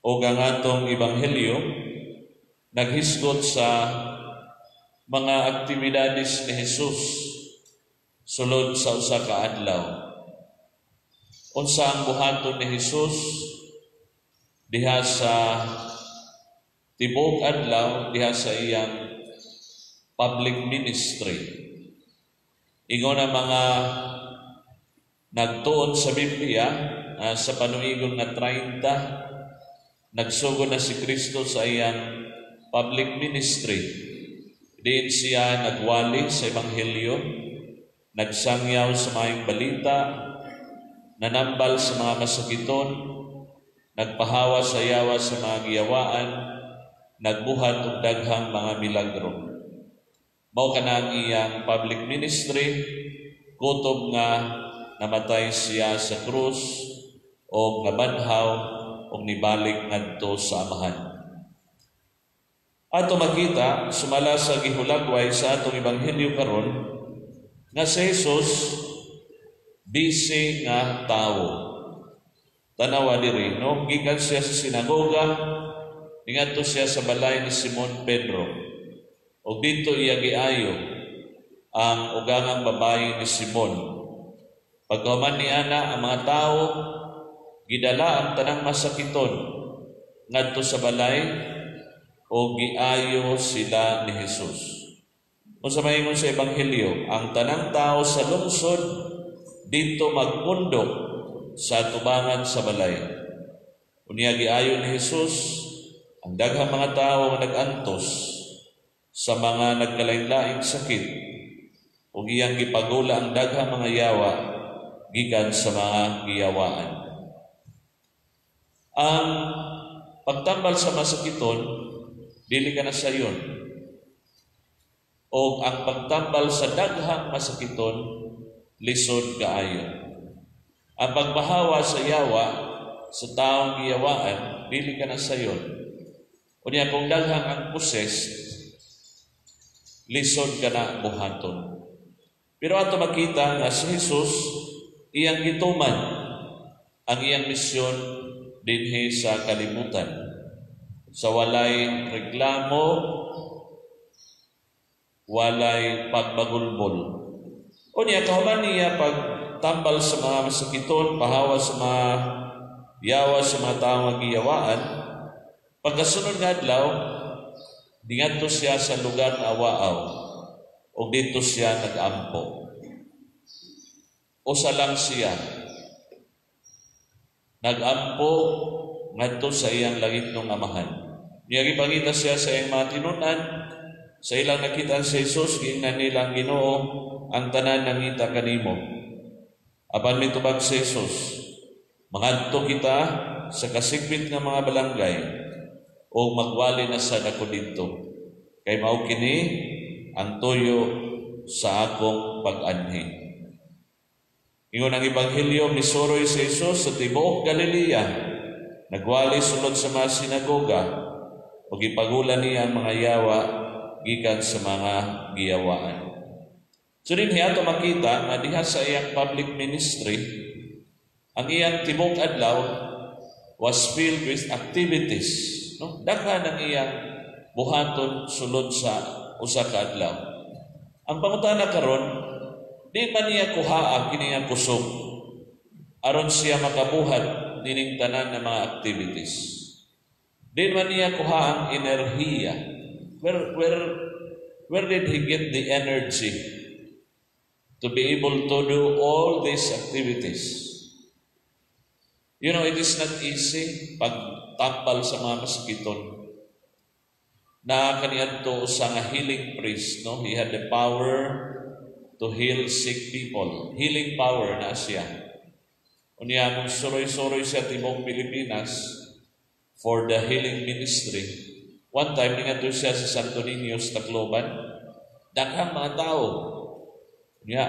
O ang atong ebanghelyo naghisgot sa mga aktibidades ni Jesus sulod sa usa ka adlaw. Unsa ang buhaton ni Jesus diha sa tibuok adlaw, diha sa iyang public ministry? Ingon ang mga nagtuon sa Biblia, sa panuigon nga 30, nagsugod na si Kristo sa iyang public ministry. Diin siya nagwali sa Ebanghelyo, nagsangyaw sa maayong balita, nanambal sa mga masakiton, nagpahawa sa yawa sa mga giyawaan, nagbuhat og daghang mga milagro. Mao kana ang iyang public ministry kutob nga namatay siya sa krus o nabanhaw o nibalik ngadto sa Amahan. Ato makita sumala sa gihulagway sa atong ebanghelyo karon nga si Jesus busy nga tawo. Tanawa diri, no? Gikan siya sa sinagoga, ningadto siya sa balay ni Simon Pedro. Og didto iya giayo ang ugangang babayi ni Simon. Pagkahuman ni ana, ang mga tao gidala ang tanang masakiton ngadto sa balay o giayo sila ni Jesus. Unsa maingon sa ebanghelyo, ang tanang tao sa lungsod didto magpundok sa tubangan sa balay. Unya giayo ni Jesus ang daghang mga tao nga nag-antos sa mga nagkalain-laing sakit ug iyang gipagula ang daghang mga yawa gikan sa mga giyawaan. Ang pagtambal sa masakiton, dili ka na sayon. O ang pagtambal sa daghang masakiton, lisod kaayo. Ang pagpahawa sa yawa sa taong giyawaan, dili ka na sayon. Unya kung daghang ang possessed, lisod ka na buhaton. Pero ato makita nga si Jesus, iyang gituman ang iyang misyon dinhi sa kalibutan. Sa walay reklamo, walay pagbagulbol. Unya, kahuman niya pagtambal sa mga masakiton, pahawa sa mga yawa sa mga taong giyawaan, pagkasunod nga adlaw, dingadto siya sa lugar nga awaaw ug didto siya nag-ampo. Usa lang siya nag-ampo ngadto sa iyang langitnong Amahan. Niya gipangita siya sa iyang mga tinun-an. Sa ilang nakita si Jesus, giingnan nila ang Ginoo, ang tanan nangita kanimo. Apan mitubag si Jesus, "Mangadto kita sa kasikbit nga mga balangay o magwali na sad ako didto. Kay mao kini ang tuyo sa akong pag-anhi." Ingon ang Ebanghelyo, misuroy si Jesus sa tibuok Galilea. Nagwali sulod sa mga sinagoga o gipagula niya ang mga yawa gikan sa mga giyawaan. So dinhi ato makita nga diha sa iyang public ministry, ang iyang tibuok adlaw was filled with activities. No? Daghan ang iyang buhaton sulod sa usa ka adlaw. Ang pangutana karon, diin man niya kuhaa kini nga kusog aron siya makabuhat nining tanan nga mga activities? Diin man niya kuha ang enerhiya? Where did he get the energy to be able to do all these activities? It is not easy pagtambal sa mga masakiton. Na kaniadto sa nga healing priest, no? He had the power to heal sick people. Healing power na siya. Unya mong suroy-suroy siya tibuok Pilipinas for the healing ministry. One time, ningadto siya sa Santo Niño sa Tacloban. Daghang mga tao. Unya,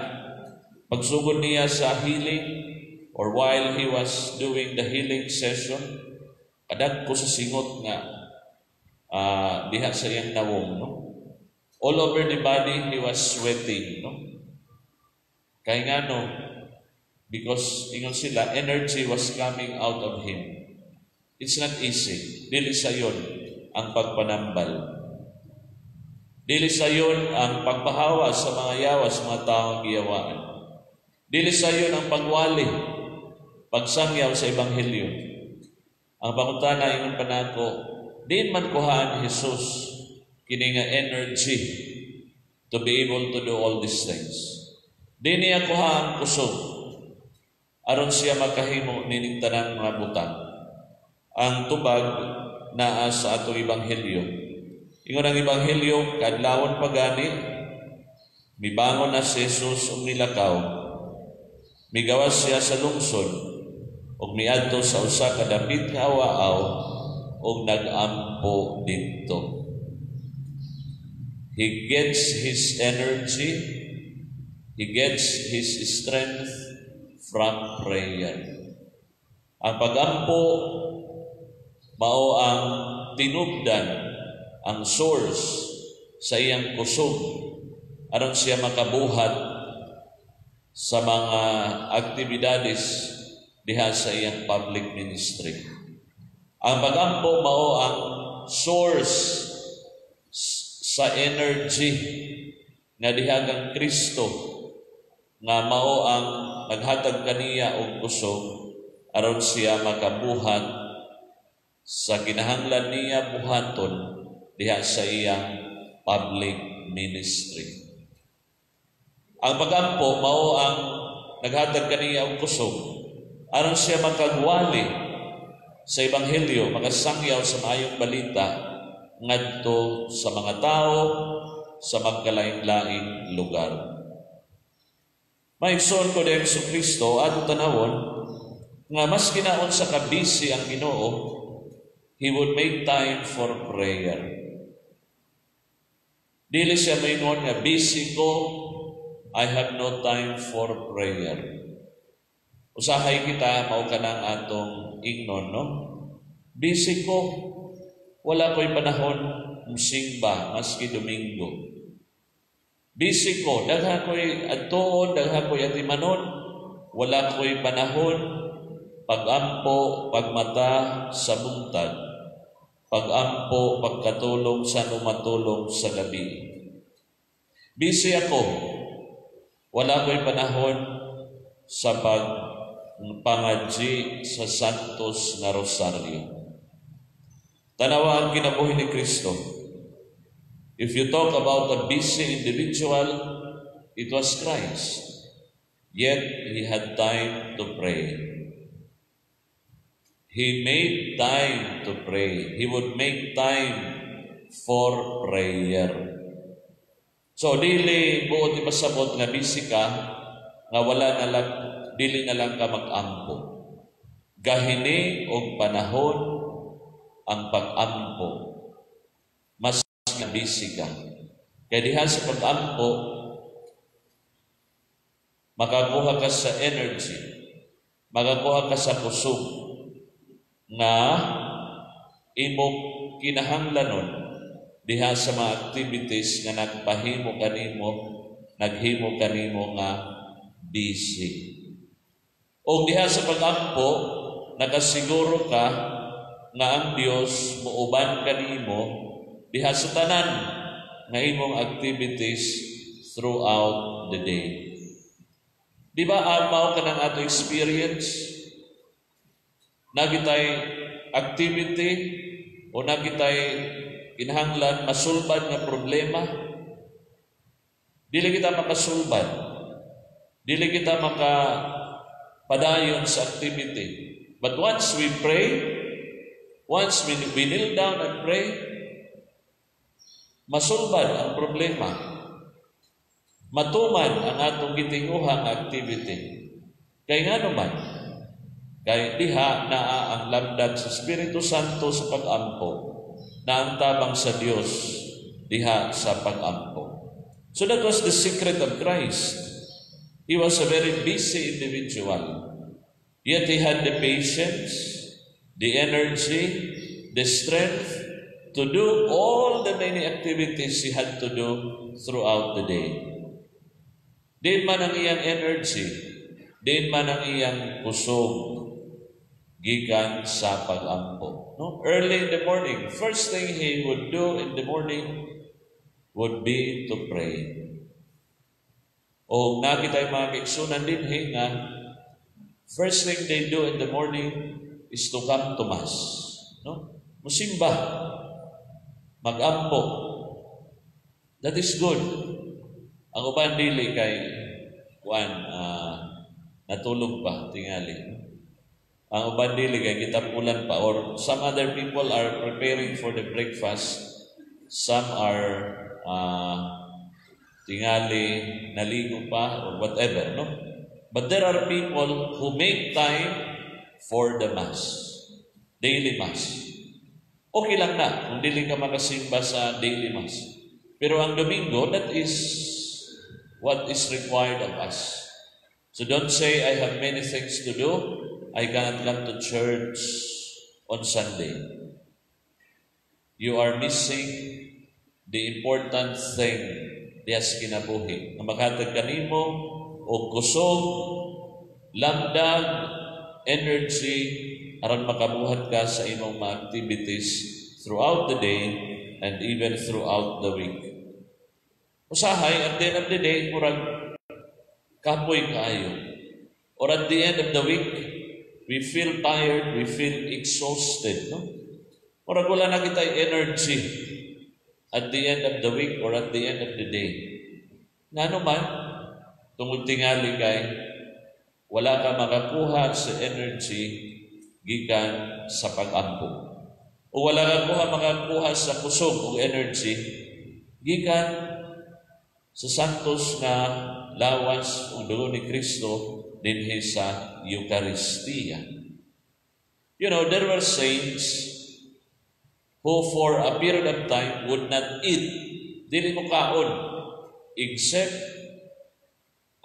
pagsugod niya sa healing or while he was doing the healing session, kadagko sa singot nga diha sa iyang nawong, no? All over the body, he was sweating, no? Kay ngano? Because, ingon sila, energy was coming out of him. It's not easy. Dili sayon ang pagpanambal. Dili sayon ang pagpahawa sa mga yawa, sa mga taong giyawaan. Dili sayon ang pagwali, pagsangyaw sa Ebanghelyo. Ang pangutana, ingon pa nako, diin man kuhaan ni Jesus kini nga energy to be able to do all these things? Diin niya kuha ang kusog aron siya makahimo nining tanang mga butang? Ang tubag naa sa atong Ebanghelyo. Ingon ang Ebanghelyo, kaadlawon pa gani, mibangon na si Jesus ug milakaw. Migawas siya sa lungsod ug miadto sa usa ka dapit nga awaaw ug nagampo didto. He gets his energy, he gets his strength from prayer. Ang pagampo mao ang tinubdan, ang source sa iyang kusog aron siya makabuhat sa mga aktibidades diha sa iyang public ministry. Ang pagampo mao ang source sa energy nga diha kang Kristo nga mao ang naghatag kaniya og kusog aron siya makabuhat sa kinahanglan niya buhaton diha sa iyang public ministry. Ang pagampo mao ang naghatag kaniya og kusog aron siya makagwali sa Ebanghelyo, makasangyaw sa maayong balita ngadto sa mga tao sa magkalain-laing lugar. Maigsoon ko din sa Kristo, ato tanawon nga maski na unsa ka busy ang Ginoo, He would make time for prayer. Dili siya maingon nga "Busy ko, I have no time for prayer." Usahay kita mao kanang atong ingnon, no? "Busy ko, wala ko'y panahon musimba maski Domingo. Busy ko, daghan ko'y adtuon, daghan ko'y atimanon, wala ko'y panahon pagampo, pagmata sa buntag, pagampo, pagkatulog sa numatulog sa gabi. Busy ako, wala ko'y panahon sa pagpangadji sa Santos nga Rosaryo." Tanawa ang kinabuhi ni Kristo. If you talk about a busy individual, it was Christ. Yet he had time to pray. He made time to pray. He would make time for prayer. So dili buot ipasabot nga busy ka nga wala na lang, dili na lang ka mag-ampo. Gahini og panahon ang pag-ampo. Mas busy ka. Kay diha sa pag-ampo, makakuha ka sa energy, makakuha ka sa kusog nga imo kinahanglanon diha sa mga activities nga nagpahimo kanimo, naghimo kanimo nga busy. O diha sa pag-ampo, nakasiguro ka nga ang Dios muuban kanimo diha sa tanan nga imong activities throughout the day. Di ba mao kanang ato experience? Naa kitay activity o naa kitay kinahanglan masulbad nga problema. Dili kita makasulbad. Dili kita maka padayon sa activity. But once we pray, once we kneel down and pray, masulbad ang problema. Matuman ang atong gitinguhang activity. Kay nga naman, kay diha naa ang lamdag sa Espiritu Santo sa pag-ampo, na ang tabang sa Dios diha sa pag-ampo. So that was the secret of Christ. He was a very busy individual. Yet he had the patience, the energy, the strength to do all the many activities he had to do throughout the day. Diin man ang iyang energy, diin man ang iyang kusog, Gikan sa pag-ampo. No? Early in the morning, first thing he would do in the morning would be to pray. O naa kitay mga kaigsuonan dinhi nga first thing they do in the morning is to come to Mass. No? Musimba. Magampo. That is good. Ang uban dili kay kuan, natulog pa tingali. Ang uban dili kay gitapulan pa or some other people are preparing for the breakfast. Some are tingali naligo pa or whatever, no? But there are people who make time for the Mass. Daily Mass. Okay lang na kung dili ka makasimba sa daily Mass. Pero ang Domingo, that is what is required of us. So don't say, "I have many things to do. I cannot come to church on Sunday." You are missing the important thing diha sa kinabuhi. Nga makatag kanimo og kusog, lamdag, energy, aron makabuhat ka sa imong mga activities throughout the day and even throughout the week. Usahay, at the end of the day, murag kapoy kaayo. Or at the end of the week, we feel tired, we feel exhausted, no? Murag wala na kitay energy at the end of the week or at the end of the day. Ngano man, tungod tingali kay wala ka makakuha sa energy gikan sa pag-ampo. O wala ka makakuha sa kusog o energy gikan sa santos nga lawas ug dugo ni Kristo dinhi sa Eucharistia. There were saints who for a period of time would not eat, dili mokaon, except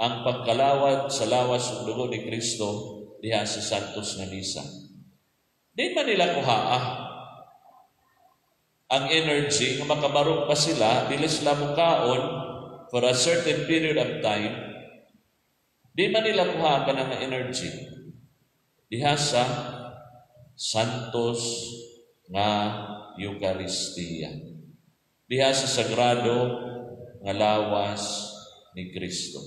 ang pagkalawad sa lawas ug dugo ni Kristo diha sa Santos nga Misa. Di man nila kuhaa ang energy nga makabarog pa sila, dili sila mukaon for a certain period of time, di man nila kuha ka ng energy diha sa Santos nga Eucharistia. Diha sa sagrado nga lawas ni Kristo.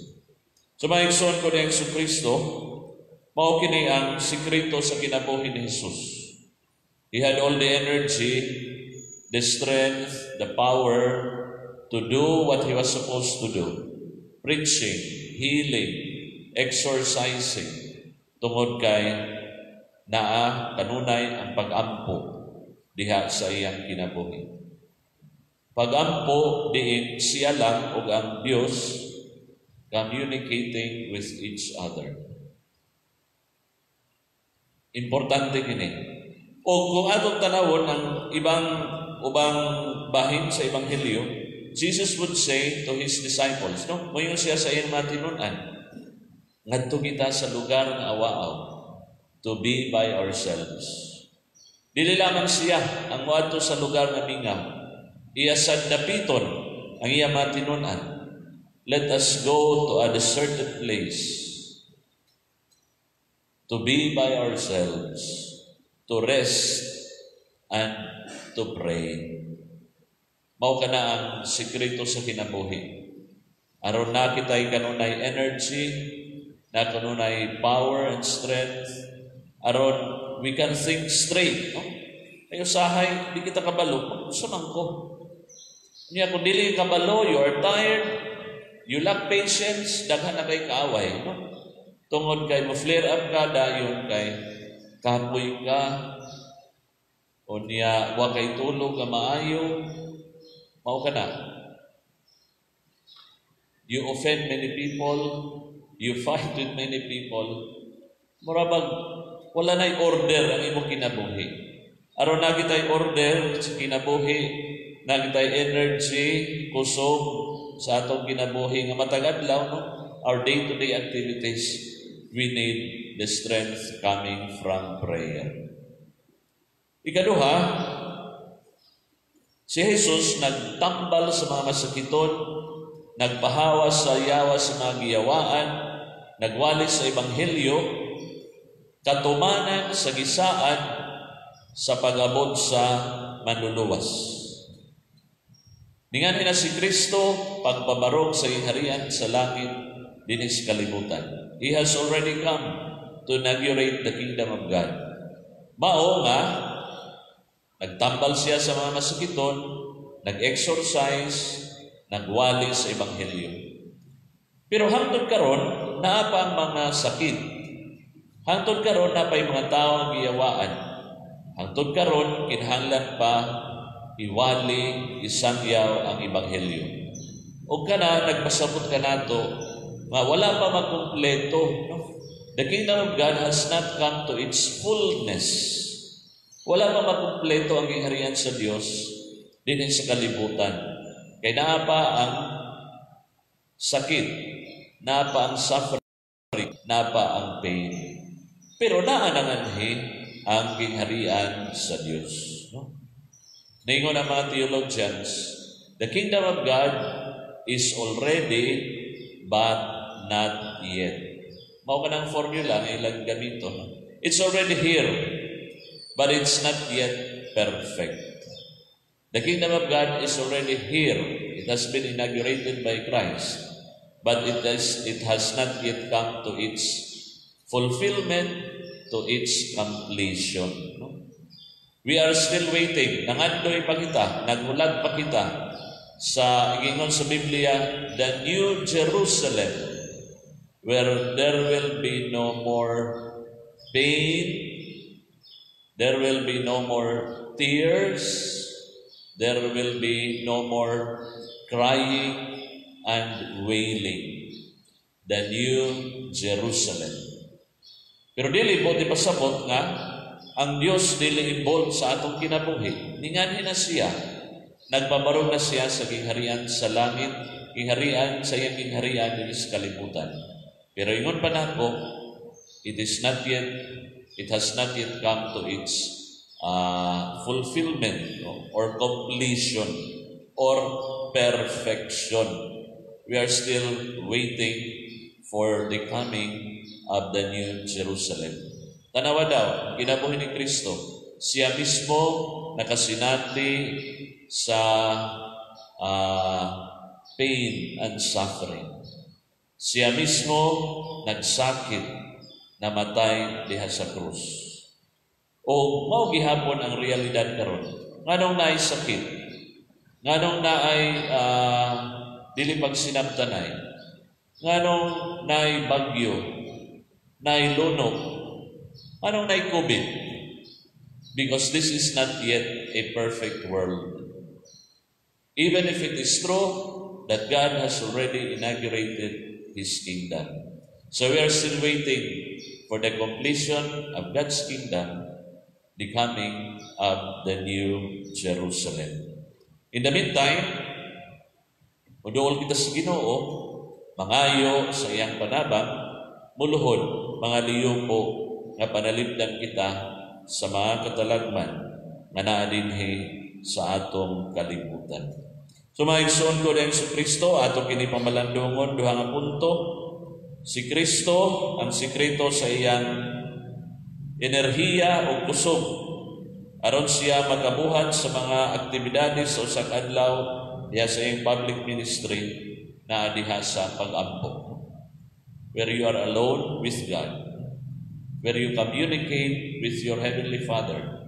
So mga igsoon ko ni Jesu Kristo, mao kini ang sikreto sa kinabuhi ni Jesus. He had all the energy, the strength, the power to do what he was supposed to do. Preaching, healing, exorcising, tungod kay naa kanunay ang pag-ampo diha sa iyang kinabuhi. Pag-ampo diin siya lang ug ang Dios communicating with each other. Importante kini. O kung atong tanawon ang ibang ubang bahin sa ebanghelyo, Jesus would say to his disciples, no? Moingon siya sa iyang mga tinun-an, "Ngadto kita sa lugar nga awaaw to be by ourselves." Dili lamang siya ang moadto sa lugar nga mingaw. Iya sad dapiton ang iya mga tinun-an. "Let us go to a deserted place to be by ourselves, to rest and to pray." Mao kana ang sikreto sa kinabuhi. Aron naa kitay kanunay energy, naa kanunay power and strength, aron we can think straight. No? Kay usahay, di kita kabalo, unsa man ko? Niya kung dili kabalo, you are tired, you lack patience, daghan na kay kaaway. No? Tungod kay mo flare up ka dayon kay kapoy ka, o niya wa kay tulog ka maayo, mao ka na. You offend many people, you fight with many people. Mura bag wala na'y order ang imong kinabuhi. Aron naa kitay order sa kinabuhi, naa kitay energy, kusog sa atong kinabuhi nga matag adlaw, no? Our day-to-day activities, we need the strength coming from prayer. Ikaduha, si Jesus nagtambal sa mga masakiton, nagpahawas sa yawa sa mga giyawaan, nagwali sa ebanghelyo. Katumanan sa gisaad sa pag-abot sa Manluluwas. Ninganhi na si Kristo pagpabarog sa gingharian sa langit dinhi sa kalibutan. He has already come to inaugurate the kingdom of God. Mao nga nagtambal siya sa mga masakiton, nag-exorcise, nagwali sa ebanghelyo. Pero hangtod karon naa pa ang mga sakit. Hangtod karon naa pa'y mga tao ang giyawaan. Hangtod karon kinahanglan pa iwali, isangyaw ang ebanghelyo. O kana nagpasabot kanato nga wala pa makumpleto, no? The kingdom of God has not come to its fullness. Wala pa makumpleto ang gingharian sa Dios dinhi sa kalibutan. Kay naa pa ang sakit, naa pa ang suffering, naa pa ang pain. Pero naa nanganhi ang gingharian sa Dios. No? Ningon ang mga theologians, the kingdom of God is already but not yet. Mao kanang formula nga ilang gamiton. No? It's already here, but it's not yet perfect. The kingdom of God is already here. It has been inaugurated by Christ, but it has not yet come to its fulfillment, to its completion. No? We are still waiting. Nangandoy pa kita, naghulat pa kita sa igingon sa Biblia, the New Jerusalem, where there will be no more pain, there will be no more tears, there will be no more crying and wailing. The New Jerusalem. Pero dili mo di pasabot nga ang Dios dili involved sa atong kinabuhi. Ninganhi na siya. Nagpabarog na siya sa gingharian sa langit, gingharian sa iyang gingharian dinhi sa kalibutan. Pero ingon pa nako, it has not yet come to its fulfillment, no, or completion or perfection. We are still waiting for the coming of the New Jerusalem. Tanawa daw, kinabuhi ni Kristo, siya mismo nakasinati sa pain and suffering. Siya mismo nagsakit, namatay diha sa krus. O mao gihapon ang realidad karon. Nganong naay sakit? Nganong naay dili pagsinabtanay? Nganong naay bagyo? Naay lunok? Nganong naay COVID? Because this is not yet a perfect world. Even if it is true that God has already inaugurated His kingdom. So we are still waiting for the completion of God's kingdom, the coming of the New Jerusalem. In the meantime, muduol kita sa Ginoo, mangayo sa iyang panabang, muluhod, mga liyupo, nga panalipdan kita sa mga katalagman nga naa dinhi sa atong kalibutan. So mga igsoon ko sa Kristo, ato kini pamalandungon duha nga punto. Si Kristo ang sikreto sa iyang enerhiya o kusog aron siya makabuhat sa mga aktibidades sa usa ka adlaw diha sa iyang public ministry na diha sa pag-ampo, where you are alone with God, where you communicate with your Heavenly Father,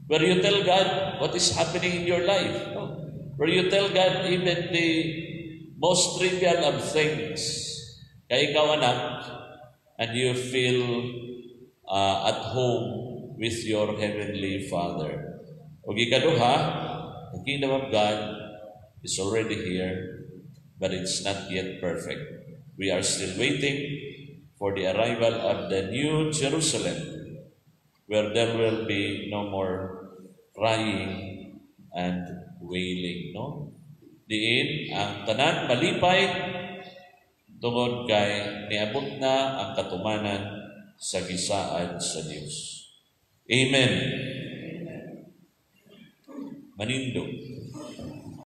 where you tell God what is happening in your life, no? Where you tell God even the most trivial of things. Kay ikaw anak, and you feel at home with your Heavenly Father. O ikaduha, the kingdom of God is already here, but it's not yet perfect. We are still waiting for the arrival of the New Jerusalem, where there will be no more crying and wailing, no? Diin ang tanan malipay tungod kay niabot na ang katumanan sa gisaad sa Dios. Amen. Manindog.